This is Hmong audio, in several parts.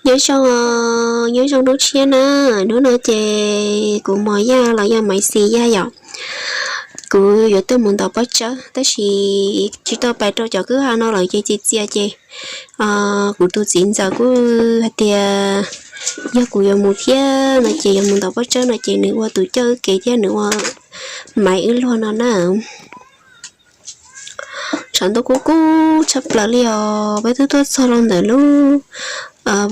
Nyob zoo, nyob zoo hnub tshiab na. Hnub no ces kuv Mos Yaj los yog Maiv Xis Yaj yom, kuv yuav tuaj mus ntov pob tsawb tab sis tsis tau pais rau cov kwj ha no lawm ces txias txias ces kuv tus txiv ntxawm kuj hais tias yog kuv yuav mus thiab no ces yuav mus ntov pob tsawb no ces nws ua tus coj wb kev thiab nws ua maiv wb luag no na. Tshav ntuj kub kub tshaj plaws li os, peb twb tuaj txog rau ntawm lub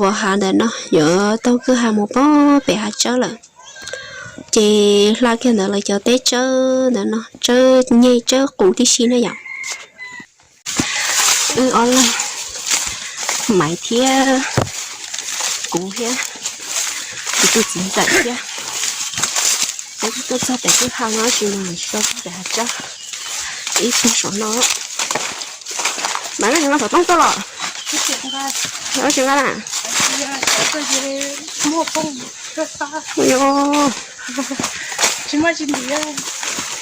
vos hav ntawm no yuav taug kwj ha mus pem hav tsawb lawm. Ces hla kiag ntawd lawv cov teb tsawb ntawm no, tsawb nyeg tsawb qus tib si na yom. Wb ob leeg, Maiv thiab kuv thiab kuv tus txiv ntxawm thiab. Peb tuaj txog pem kwj ha no tsis mus tsis tau txog pem hav tsawb. Ib tug saum no. Maiv, koj tsis nqa xov tooj tuaj los? Koj tsis nqa na?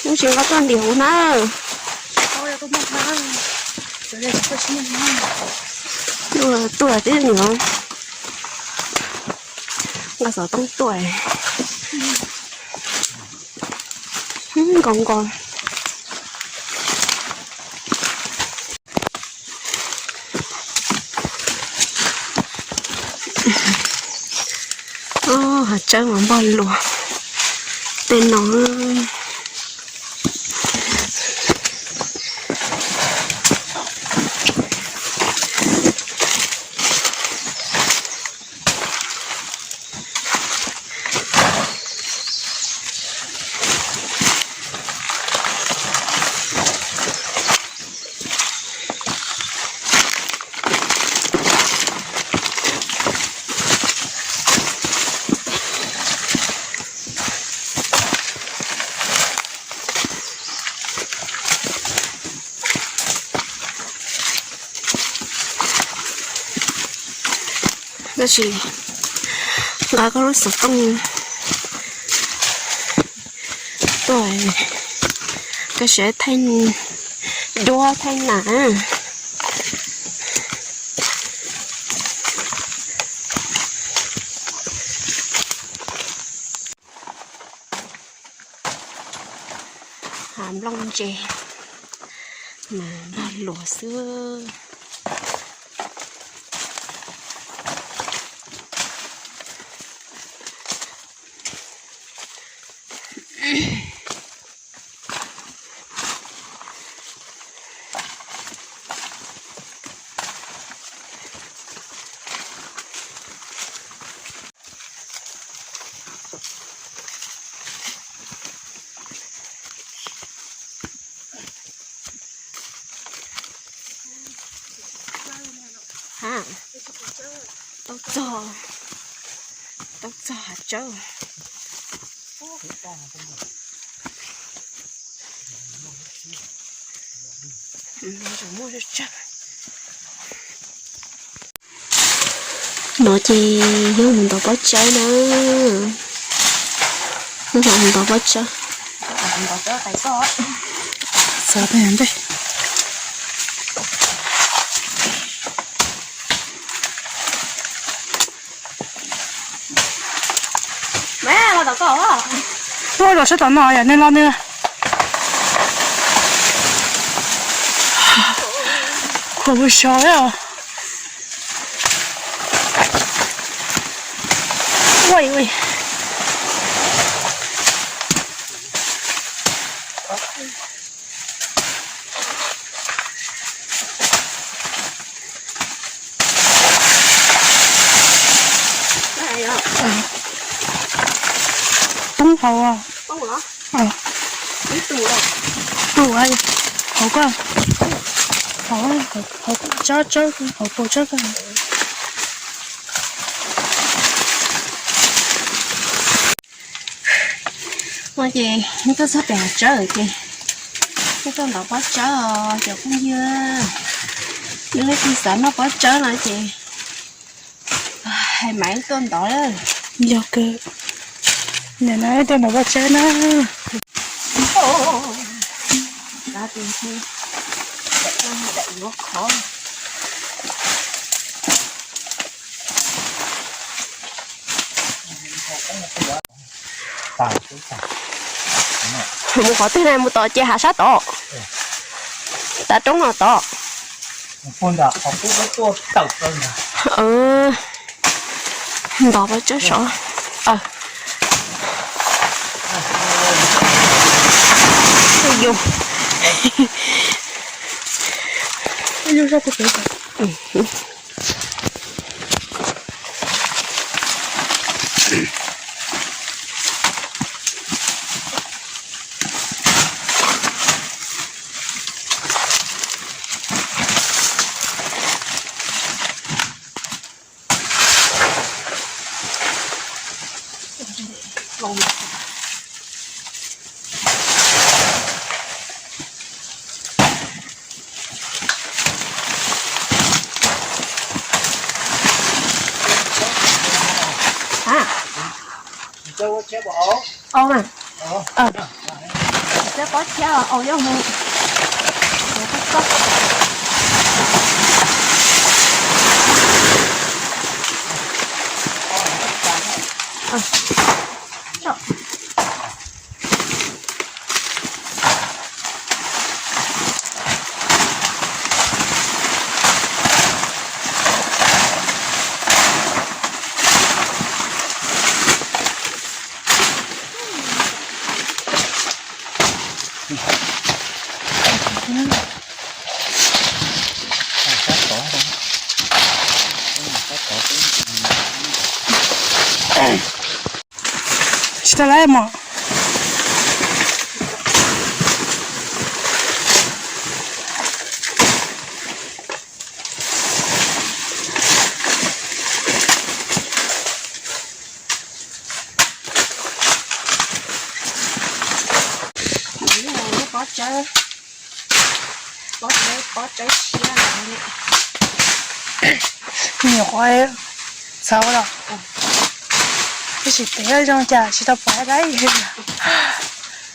Tsis nqa tuaj ntim huv na. Tuaj tib nyuag nqa xov tooj tuaj. Nkaus nkaus. Hav tsawb mas npog luas tej no. Tab sis nqa koj lub xov tooj tuaj, koj saib thaij duab thaij nas. Hav nplooj ntse mas npog luas xwb. Ha, tau txog, tau txog hav tsawb. Muaj tsawg. No ces yog mus ntov pob tsawb na. Yog mus ntov pob tsawb. Xav ntej. Tuaj los sab tom no yom, nej los nws. Hauv pus sov os. Ua ua. Poob hauv. Tus hauv ko, hauv, hauv tsab tsawb, hauv paus tsawb ko. Ua ces nws tuaj txog pem hav tsawb ces nws tuaj ntov pob tsawb os cov phooj ywg. Yog leej twg xav noj pob tsawb no ces hais Maiv tuaj ntov. Yog kawg. Nim no tuaj ntov pob tsawb na. Daim yuav khov. Mus qhov twg na, mus tom ces hav sab tod, tav roob no tod. Ntov pov tsawb sov. Tsis tau lawm mog. Pob tsawb, pob tsawb, pob tsawb tshiab los. Nyuam qhuav txhawv los, tab sis pem zoo cas tsis tau pom dab tsi.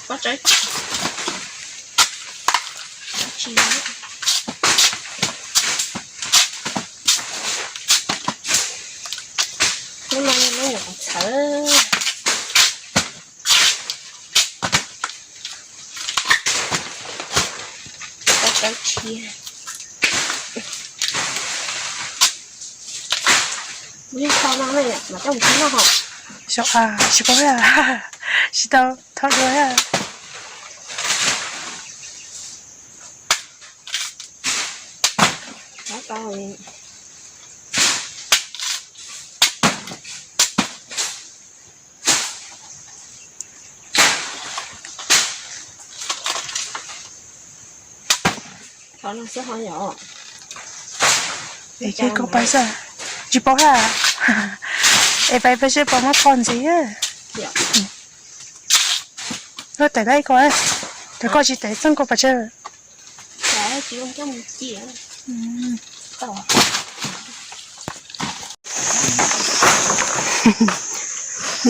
Pob tsawb tshiab. Lub no yog lub nyuam qhuav txhawv. Pob tsawb tshiab. Tsis paub, tsis tau thauj dua. Es koj pais xwb, tsis paub hab. Es pais pais seb puas muab phom ntxiv. Koj tev dab ib ko, thaum koj tsis tev txeej koj pais tsawg.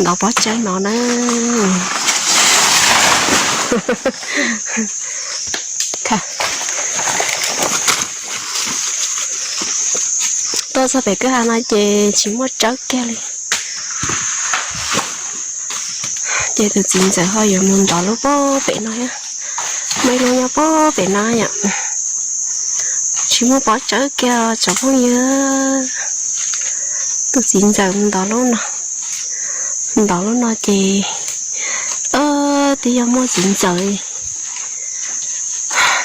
Ntov pob tsawb no na. Tuaj txog pem kwj ha no ces tsis muaj tsawb kiag li. Ces tus txiv ntxawm ho yuav mus ntov lub pob pem no thiab. Muaj ib lub nyob pob pem no yom. Tsis muaj pob tsawb kiag tsoom phooj ywg. Tus txiv ntxawm mus ntov lub no. Ntov lub no ces twb yog muaj txiv ntxawm.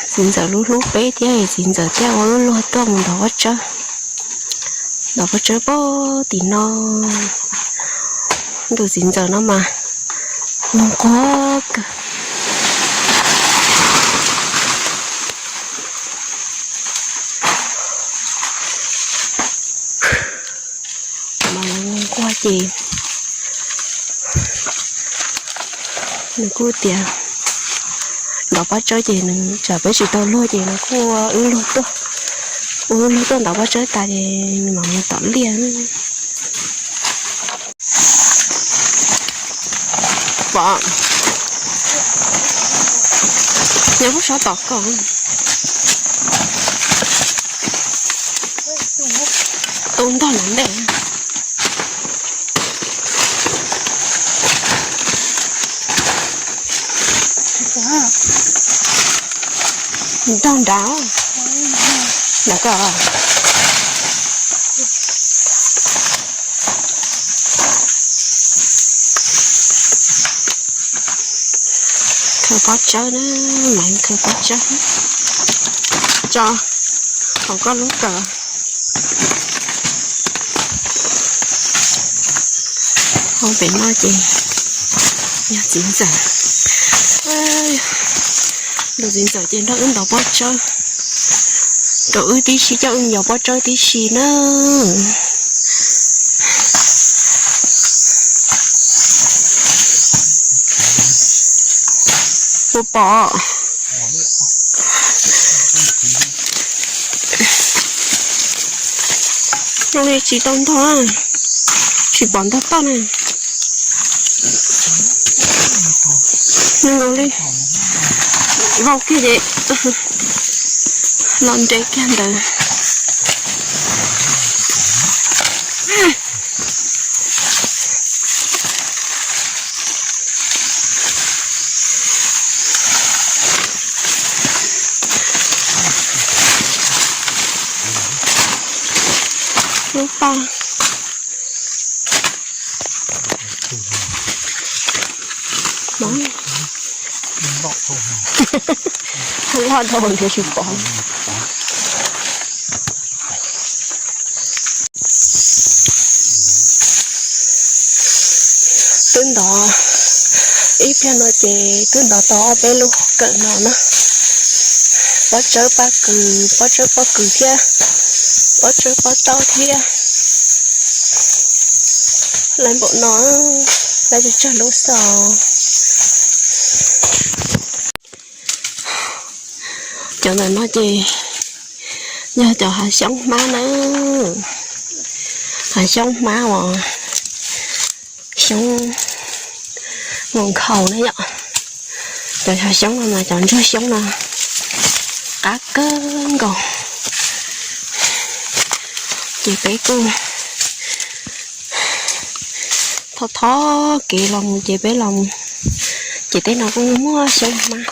Txiv ntxawm lub hlub peb thiab, txiv ntxawm thiaj ua wb luag tuaj mus ntov pob tsawb. Ntov pob tsawb pob tim no. Tus txiv ntxawm no mas nquag kawg. Mas nquag ces nws kuj tias ntov pob tsawb ces nws tsam peb tsis tau luag ces nws kuj ua wb luag tuaj, ua wb luag tuaj ntov pob tsawb tas ces nws mam mus tom liaj. Pom, nyob lub sab tom ko. Tu ntog lawm ntej. Ntog nrad, nrad ko. Khaws pob tsawb na, Maiv khaws pob tsawb tso hauv koj lub kawm. Hauv pem no ces yog txiv ntxawm. Tus txiv ntxawm ces nrog wb ntaus pob tsawb, rau wb tib si, coj wb ntaus pob tsawb tib si na. Puas pom? Zoo li tsis tau ntog, tsis pom ntog toj na. Nws zoo li vau kiag ces los nres kiag ntawd. Lub paj loj dhau nrhiav tsis pom. Twb ntov ib pliag no ces twb ntov tau ob peb lub kawm no na. Pob tsawb pob kws, pob tsawb pob kws thiab pob tsawb pob taub thiab. Lawv npaum no, lawv tsawg tsawg lub xwb. Cov ntawm no ces yog cov hav xyoob hmab na, hav xyoob hmab uas xyoob mus nkhaus na yom. Cov hav xyoob no mas cov ntsuag xyoob no qab kawg nkaus. Ces peb kuj thov thov kev los mus ces peb los mus, ces tej no kuj muaj xyoob hmab.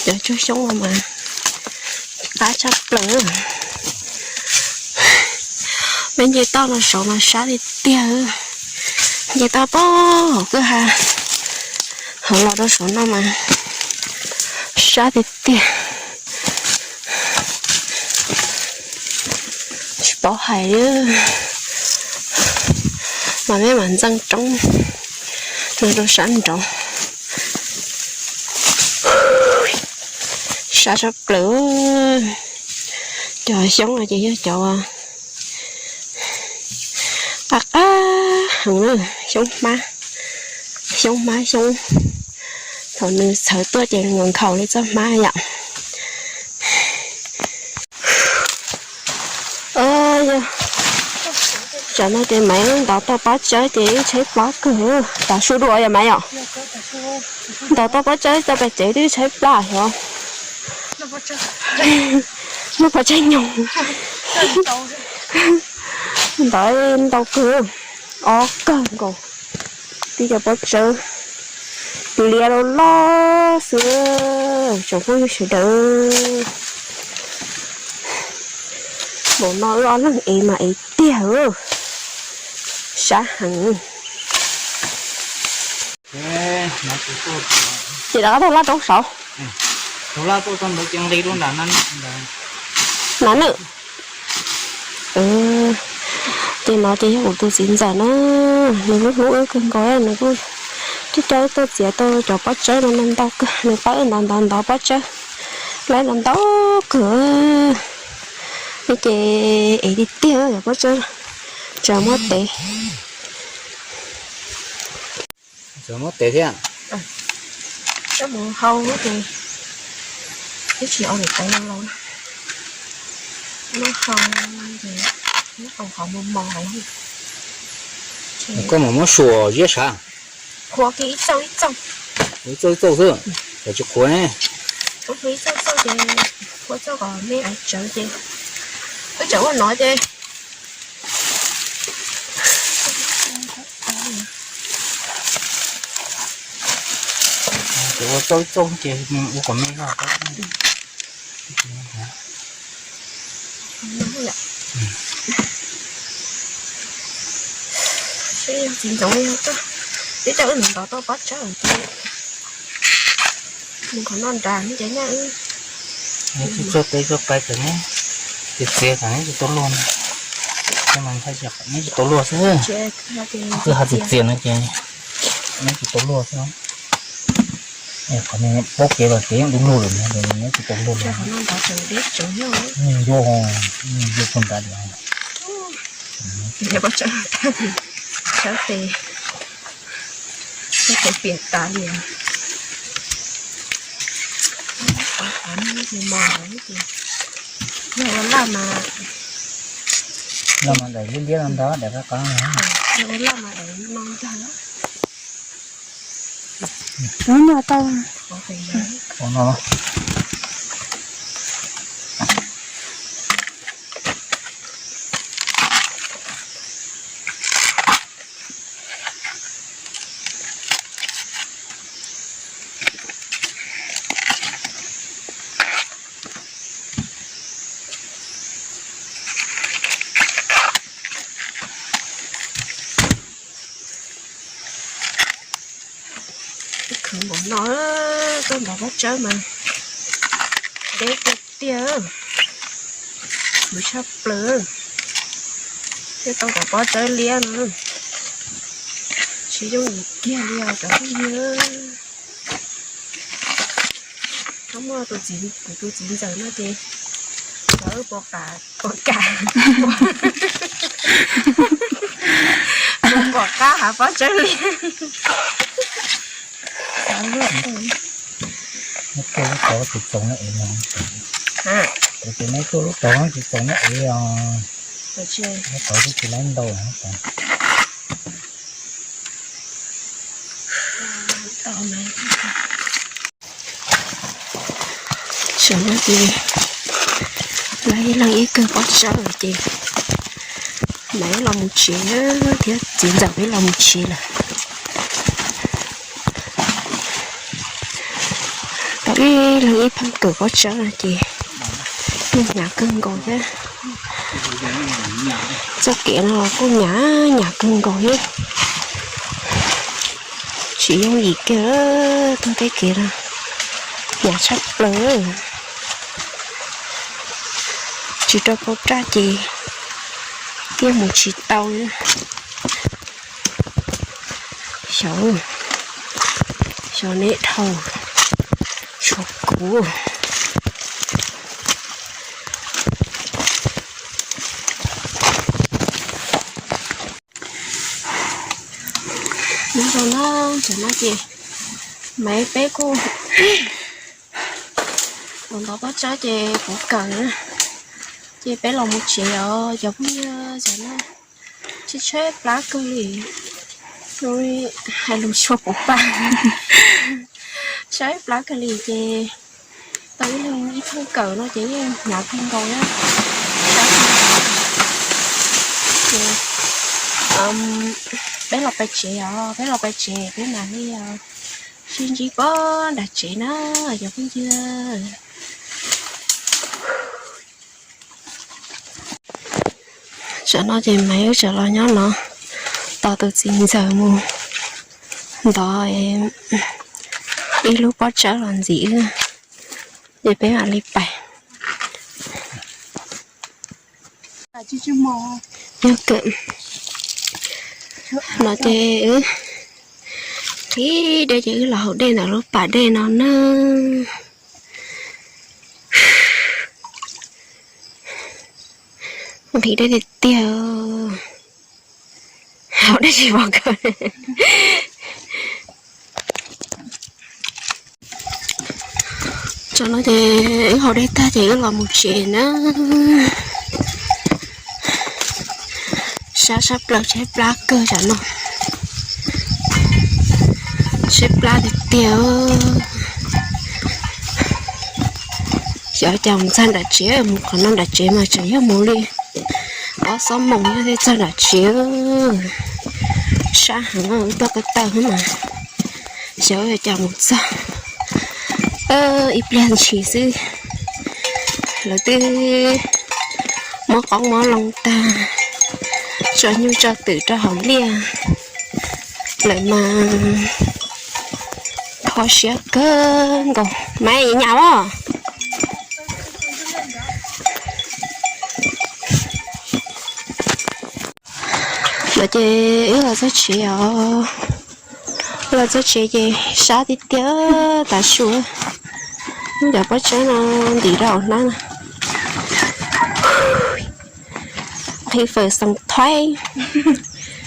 Cov ntsuag xyoob no mas qab tshaj plaws. Peb nce toj no saud mas sab tiag tiag. Nce toj pem hauv kwj ha, hauv los rau saum no mas sab tiag tiag. Tsis paub hais li, mas peb mam ntxeev roob no rau sab nraud. Sab tshaj plaws. Cov xyoob no ces yog cov qab qab heev na, xyoob hmab, xyoob hmab xyoob. Thaum nws txhawv tuaj ces nws nkhaus li txoj hmab yom. Yog tsam no ces Maiv ntov tau pob tsawb ces ib tshaib plab kawg, tas su dua yom Maiv yom. Ntov tau pob tsawb tau pem tsev twb tshaib plab xyov. Noj pob tsawb nyoos, ntov ntau kawg, ob kawg nkaus. Tib cov pob tsawb liab loj loj xwb, tsoom phooj ywg sawv daws. Npaum no wb ob leeg ev mas ev tiag, sab heev. Ces rov qab taug laj roob saud. Nav nawb. Ces no ces yog kuv tus txiv ntxawm na, nws kuj hlub wb kawg nkaus, nws kuj coj wb tuaj txiav tau cov pob tsawb no ntau kawg, nws pab wb ntov ntov ntov pob tsawb, lawv ntov ntau kawg. Ces ev tiag tiag cov pob tsawb, tsam muab tev. Muab tev thiab. Coj mus hau ces twb tsis ua niam tais no los, muab hau ces muab hau qhov mos mos hauv. Koj mam muab suas ziab sav. Qhuav kiag ib txauj ib txauj. Ib txauj ib txauj xwb, kom tsis qhuav ne. Ib txauj ib txauj ces qhuav txauj kom me aiv tsawv ces wb tseem ua no ces. Txauj txauj ces ua kom me no. Txiv ntxoov yog tib co wb ntov tau pob tsawb ces mus qhov no nrad ces nyaj wb txog peb txog pais tseem neb txiv txiav kom neb tsis tau luag no. Neb tsis tau luag xwb. Twb hais txiv txiav no ces neb tsis tau luag xwb. Qhov paub kev los kev yeej du lug lawm, neb tsis tau luag. Ncuab, ncuab puag nrad lawm. Sab tes, sab tes piam tas li. Yog ua laj mas, laj mas daim liab liab no ntag, daim qab qab no. Yog ua laj mas daim no ntag. Tus no tau. Tus no. Khwv npaum no, tuaj ntov pob tsawb mas deb tiag tiag, khwv tshaj plaws. Thiaj tau cov pob tsawb liab no, tsis yooj yim kiag li os cov phooj ywg. Thaum muaj tus txiv, kuv tus txiv ntxawm no ces cov wb puas kam, puas kam, puas pom qab hav pob tsawb liab. Neb tuaj lub tod tsis txaus neb ev no. Ces neb tuaj lub tod tsis txaus neb ev os. Lub tod twb tsis laib ntau. Tam no ces lawv ib leeg ib kawm pob tsawb lawm ces mam los mus tsev thiab, txiv ntxawm peb los mus tsev lawm. Tau ib leeg ib pheej kawm pob tsawb no ces yeej hnyav kawg nkaus thiab. Txoj kev no los kuj hnyav, hnyav kawg nkaus thiab. Tsis yooj yim kiag, tuaj tej kev no hnyav tshaj plaws. Tsis rau pau raj ces thiaj mus tsis tau li. Xyov, xyov neb dhau, tshuav kuv. Nyob zoo na, tam no ces Maiv peb kuj los ntov pob tsawb ces kuv kawm na, ces peb los mus tsev os cov phooj ywg. Tam no tshaib tshaib plab kawg li, hais lus tshua puv pa, tshaib plab kawg li ces tau ib leeg ib pheej kawm no ces yeej hnyav kawg nkaus na. Ces peb los pais tsev os, peb los pais tsev peb mam li sib ntsib pem nram tsev na cov phooj ywg. Tam no ces Maiv wb tseem los nyob no tos tus txiv ntxawm mus ntov ib lub pob tsawb los ntxiv wb, ces peb mam li pais. Yog kawm no ces wb nqhis dej ces wb los haus dej ntawm lub pas dej no na. Nqhis dej tiag tiag, haus dej tsis pom kawg. Tam no ces wb haus dej tag ces wb los mus tsev na. Sab sab plaws, tshaib plab kawg tam no, tshaib plab tiag tiag. Xyov cas mus txog nram tsev, mus qhov no nram tsev mas tseem yog mus li ob xuab moos thiaj txog nram tsev. Sab heev, wb tuaj ko taw xwb mas xyov cas mus txog Ib pliag ntshis xwb, lawv twb muab qoob muab loo tag, tso nyuj tso twm rau hauv liaj lawm mas kho siab kawg nkaus. Maiv, nyam os. No ces wb los txog tsev os. Los txog tsev ces sab tiag tiag, tav su. Cov pob tsawb no ntim rau hauv hnab na. Nqhis fawm xoom thoib.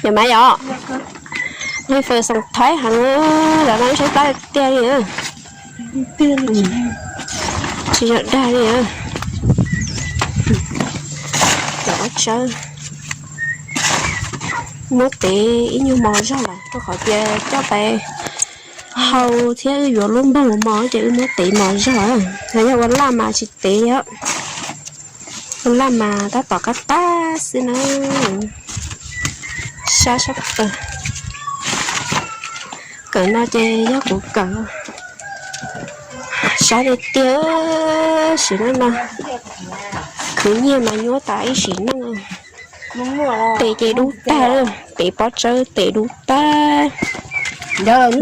Yog mas yom, nqhis fawm xoom thoib heev, los no ib sab plab tiag li. Tsis yog dag li. Cov pob tsawb muab tev ib nyuag mos zog lawm rau qhov tias coj pais hau thiab wb yuav lub npog mos ces wb muab tev mos zog. Yog ua laj mas tsis tev li os. Ua laj mas tab tom qab qab xwb na. Sab sab pawg. Kawm no ces yog kuv kawm. Sab tiag tiag, sim neej no khwv nyiaj mas nyuaj tas ib sim neej. Tes ces dub tag, tes pob tsawb tes dub tag. Noj,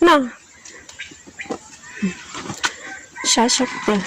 noj, sab sab pawg.